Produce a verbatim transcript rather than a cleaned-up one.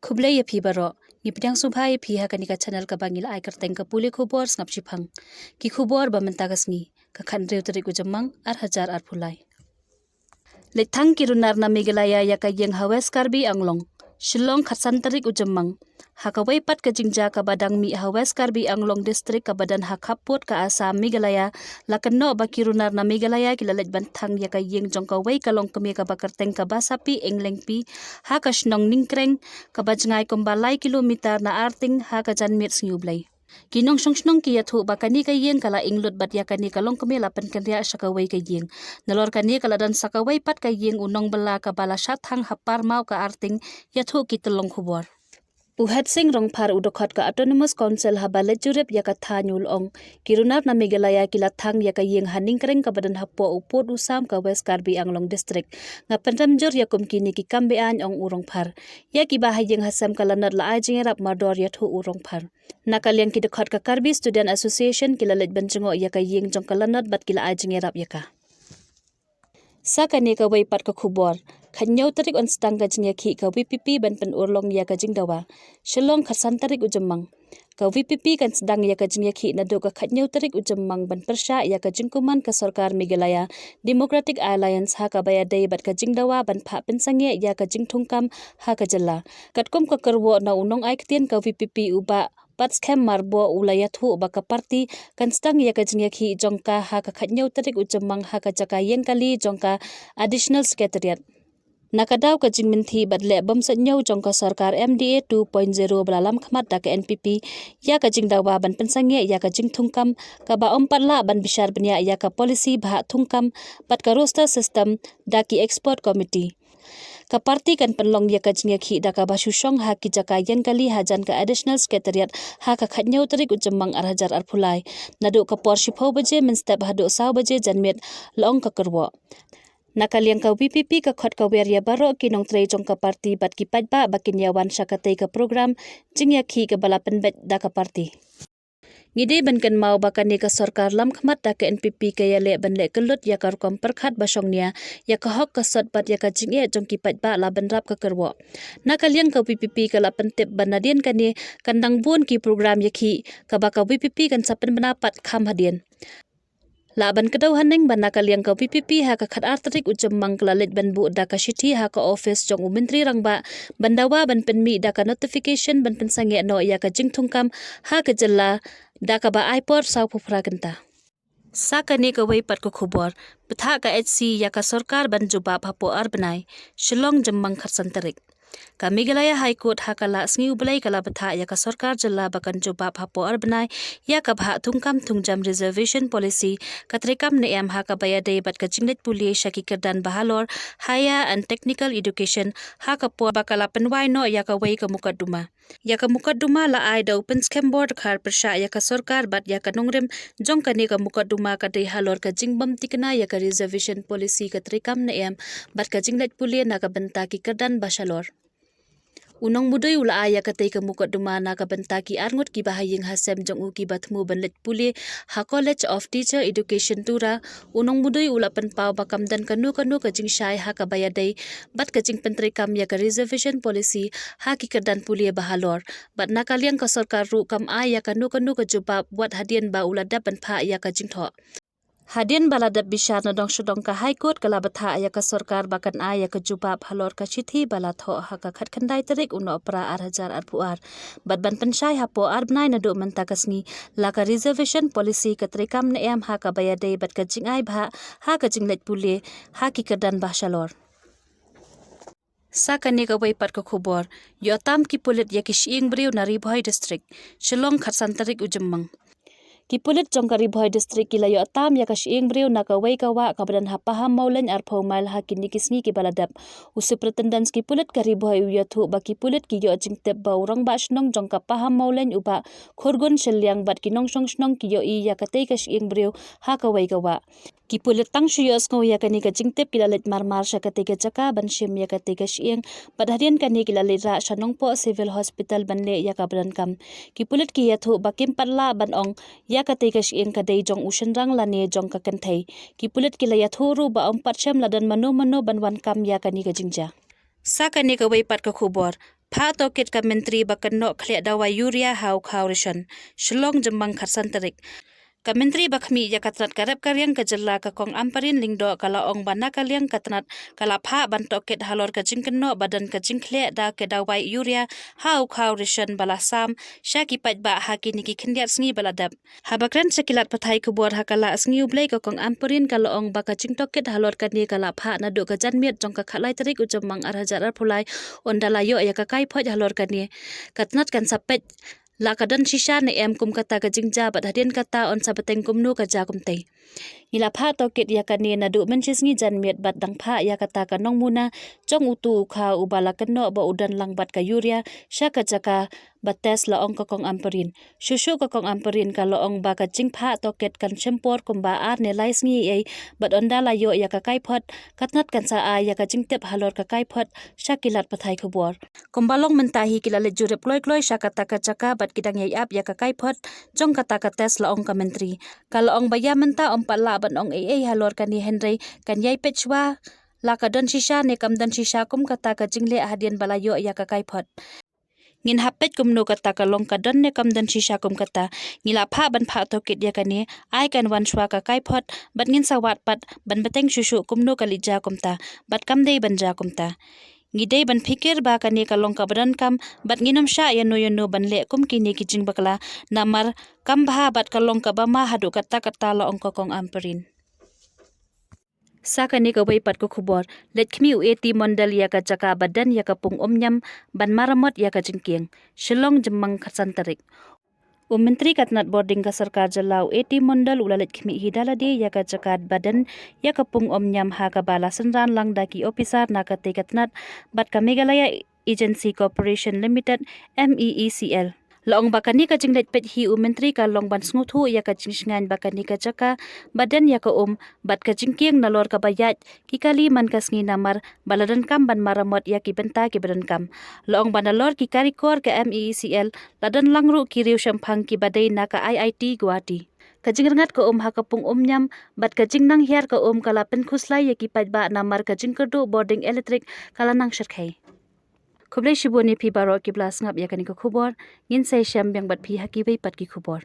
Khublei ïa phi baroh. Ngi pdiang sngewbha ïa phi ha kane ka channel kaba ngi la ai kyrteng ka Pule Khubor Sngap Shiphang. Ki khubor ba mynta ka sngi, ka khathynriew tarik u Jymmang, ar hajar arphew lai. Leit thang ki runar na Meghalaya ïa ka ïing ha West Karbi Anglong. Shillong, khatsan tarik u Jymmang. Ha kawei pat ka jingjia kaba dang mih ha West Karbi Anglong District kaba don ha khappud ka Assam Meghalaya, la kynnoh ba ki runar na Meghalaya ki la leit ban thang ïa ka ïing jong kawei ka longkmie kaba kyrteng ka Basapi Englengpi ha ka shnong Ningkreng, kaba jngai kumba lai kilometer na Arting ha ka janmiet Sngi U Blei. Ki nongshong shnong ki ïathuh ba kane ka ïing ka la ing lut bad ïa kane ka longkmie la pynkynriah sha kawei ka ïing. Nalor kane ka la don sa kawei pat ka ïing u nongbylla kaba la shah thang ha parmaw ka Arting, ïathuh ki tyllong khubor. U Hersing Rongphar, u dkhot ka Autonomous Council haba leit jurip ïa ka thaiñ, u la ong, ki runar na Meghalaya ki la thang ïa ka ïing ha Ningkreng kaba don hapoh u pud u sam ka West Karbi Anglong District. Nga pynrem jur ïa kum kine ki kam be-aiñ, ong u Rongphar. Ïa kiba ha ïing ha sem ka lanot la ai jingïarap mardor, ïathuh u Rongphar. Na ka liang ki dkhot ka Karbi Student Association ki la leit ban jngoh ïa ka ïing jong ka lanot bad ki la ai jingïarap ïa ka. Sa kane kawei pat ka khubor. Khathynñiew tarik yn sdang ka jingïakhih ka VPP ban pynurlong ïa ka jingdawa. Shillong, khatsan tarik u Jymmang. Ka VPP kan sdang ïa ka jingïakhih naduh ka khathynñiew tarik u Jymmang ban pyrshah ïa ka jingkuman ka sorkar Meghalaya Democratic Alliance ha kaba ïadei bad ka jingdawa ban phah pynsangeh ïa ka jingthungkam ha ka jylla. Katkum ka kyrwoh na u nongai ktien ka VPP u Bah Batskhem Myrboh, u la ïathuh ba ka party kan sdang ïa ka jingïakhih jong ka ha ka khathynñiew tarik u Jymmang ha ka jaka ïeng kali jong ka Additional Secretariat. Na ka daw ka jingmynthih bad leh bym suidñiew jong ka sorkar MDA two point zero ba la lam khmat da ka NPP ïa ka jingdawa ban pynsangeh ïa ka jingthungkam, kaba ym pat lah ban bishar bniah ïa ka policy bhah thungkam bad ka roster system da ki expert committee. Ka party kan pynlong ïa ka jingïakhih da kaba shu shong ha ki jaka ïeng kali hajan ka Additional Secretariat ha ka khathynñiew tarik u Jymmang ar hajar arphew lai, naduh ka por shiphew baje mynstep haduh saw baje janmiet, la ong ka kyrwoh. Na ka liang ka VPP ka khot ka wer ïa baroh ki nongtrei jong ka party bad ki paidbah ba kin ïa wan sha katei ka program jingïakhih kaba la pynbeit da ka party. Ngi dei ban kynmaw ba kane ka sorkar lam khmat da ka NPP ka ïaleh ban leh kyllut ïa ka rukom pyrkhat ba shongnia ïa ka hok ka sot bad ïa ka jingeh jong ki paidbah, la bynrap ka kyrwoh. Na ka liang ka VPP ka la pyntip ba nadien kane kan dang bun ki program ïakhih kaba ka VPP kan sa pynbna pat kham hadien. Lah ban kdew haneng ba na ka liang ka VPP ha ka khatar tarik u Jymmang ka la leit ban buh da ka shithi ha ka office jong u Myntri Rangbah ban dawa ban pynmih da ka notification ban pynsangeh noh ïa ka jingthungkam ha ka jylla da kaba ai por sawphew phra kynta. Sa kane kawei pat ka khubor. Bthah ka HC ïa ka sorkar ban jubab hapoh ar bnai. Shillong, Jymmang, khatsan tarik. Ka Meghalaya High Court ha ka la Sngi U Blei ka la bthah ïa ka sorkar jylla ba kan jubab hapoh ar bnai ïa ka bhah thungkam thungjam Reservation Policy, ka treikam ne em ha kaba ïadei bad ka jingleit pule sha ki kyrdan ba halor Higher and Technical Education, ha ka por ba ka la pynwai noh ïa kawei ka mukotduma. Ïa ka mukotduma la ai da u Pynskhem Borkhar pyrshah ïa ka sorkar bad ïa ka nongrim jong kane ka mukotduma ka dei halor ka jingbym tikna ïa ka Reservation Policy, ka treikam ne em bad ka jingleit pule na ka bynta ki kyrdan ba shalor. U nongmudui u la ai ïa katei ka mukotduma na ka bynta ki arngut kiba ha ïing ha sem jong u kiba thmu ban leit pule ha College of Teacher Education, Tura. U nongmudui u la pynpaw ba kam don kano kano ka jingshai ha kaba ïadei bad ka jingpyntreikam ïa ka Reservation Policy ha ki kyrdan pule ba halor, bad na ka liang ka sorkar ruh kam ai ïa kano kano ka jubab wat hadien ba u la dep ban phah ïa ka jingthoh. Hadien ba la dep bishar na dong sha dong, ka High Court ka la bthah ïa ka sorkar ba kan ai ïa ka jubab halor ka shithi ba la thoh ha ka khatkhyndai tarik u Nohprah ar hajar arphew ar, bad ban pynshai hapoh ar bnai naduh mynta ka sngi la ka Reservation Policy, ka treikam ne em ha kaba ïadei bad ka jingai bhah ha ka jingleit pule ha ki kyrdan ba shalor. Sa kane kawei pat ka khubor. Ïoh tam ki pulit ïa ki shyieng briew na Ri Bhoi District. Shillong, khatsan tarik u Jymmang. Ki pulit jong ka Ri Bhoi District ki la ïoh tam ïa ka shyieng briew na kawei ka wah kaba don ha Pahammawlein, arphew mile ha kine ki sngi kiba la dep. U Superintendent ki pulit ka Ri Bhoi u ïathuh ba ki pulit ki ïoh jingtip ba u rangbah shnong jong ka Pahammawlein, u Bah Khurgun Shylliang, bad ki nongshong shnong ki ïohi ïa katei ka shyieng briew ha kawei ka wah. Ki pulit tang shu ïohsngew ïa kane ka jingtip ki la leit marmar sha katei ka jaka ban shim ïa katei ka shyieng, bad hadien kane ki la leit rah sha Nongpoh Civil Hospital ban leh ïa kaba donkam. Ki pulit ki ïathuh ba kim pat lah ban ong ïa katei ka shyieng ka dei jong u shynrang lane jong ka kynthei. Ki pulit ki la ïathuh ruh ba ym pat shem la don mano mano ban wan kam ïa kane ka jingjia. Sa kane kawei pat ka khubor. Phah tohkit ka Myntri ba kynnoh khleh dawai urea ha u khaw ration. Shillong, Jymmang, khatsan tarik. Ka Myntri ba khmih ïa ka tnat ka rep ka riang ka jylla, ka Kong Ampareen Lyngdoh, ka la ong ba na ka liang ka tnat ka la phah ban tohkit halor ka jingkynnoh ba don ka jingkhleh da ka dawai urea ha u khaw ration ba la sam sha ki paidbah ha kine ki khyndiat sngi ba la dep. Haba kren sha ki lad pathai khubor ha ka la sngi U Blei, ka Kong Ampareen ka la ong ba ka jingtohkit halor kane ka la phah naduh ka janmiet jong ka khatlai tarik u Jymmang ar hajar arphew lai, ynda la ïoh ïa ka kaiphod halor kane ka tnat kan sa peit la ka don shisha ne em kum kata ka jingjia, bad hadien kata yn sa bteng kumno ka jia kumtei. Ngi la phah tohkit ïa kane naduh mynshisngi janmiet bad dang phah ïa kata ka nongmuna jong utu u khaw uba la kynnoh ba u don lang bad ka urea sha ka jaka ba test, la ong ka Kong Ampareen. Shuh shuh ka Kong Ampareen ka la ong ba ka jingphah tohkit kan shim por kumba ar ne lai sngi ei, bad ynda la ïoh ïa ka kaiphod, ka tnat kan sa ai ïa ka jingtip halor ka kaiphod sha ki lad pathai khubor. Kumba long mynta hi, ki la leit jurip kloi kloi sha kata ka jaka bad ki dang ïai ap ïa ka kaiphod jong kata ka test, la ong ka Myntri. Ka la ong ba ïa mynta ym pat lah ban ong ei ei halor kane, hynrei kan ïai peit shuwa la ka don shisha ne kam don shisha kum kata ka jingleh hadien ba la ïoh ïa ka kaiphod. Ngin hap peit kumno kata ka long, ka don ne kam don shisha kum kata. Ngi la phah ban phah tohkit ïa kane, ai kan wan shuwa ka kaiphod, bad ngin sa wad pat ban bteng shuh shuh kumno ka leit jia kumta bad kam dei ban jia kumta. Ngi dei ban phikir ba kane ka long kaba donkam, bad ngin ym shah ïano ïano ban leh kum kine ki jingbakla, namar kam bha bad ka long kaba ma haduh katta katta, la ong ka Kong Ampareen. Sa kane kawei pat ka khubor, leit khmih u A T Mondal ïa ka jaka ba don ïa ka pung umñiam ban maramot ïa ka jingkieng. Shillong, Jymmang, khatsan tarik. U Myntri ka tnat bording ka sorkar jylla, u A T Mondal, u la leit khmih hi da lade ïa ka jaka ba don ïa ka pung umñiam ha kaba la synran lang da ki ophisar na katei ka tnat bad ka Meghalaya Agency Corporation Limited, M E E C L. La ong ba kane ka jingleit peit hi u Myntri ka long ban sngewthuh ïa ka jingshngaiñ ba kane ka jaka ba don ïa ka um bad ka jingkieng nalor kaba ïaid ki kali man ka sngi namar ba la donkam ban maramot ïa ki bynta kiba donkam. La ong ba nalor ki karikor ka M E E C L, la don lang ruh ki riewshemphang kiba dei na ka I I T Guwahati. Ka jingrngat ka um ha ka pung umñiam bad ka jingnang hiar ka um ka la pynkhuslai ïa ki paidbah namar ka jingkyrduh bording elektrik ka la nang shyrkhei. Khublei shibun ïa phi baroh kiba la sngap ïa kane ka khubor. Ngin sa ïashem biang bad phi ha kiwei pat ki khubor.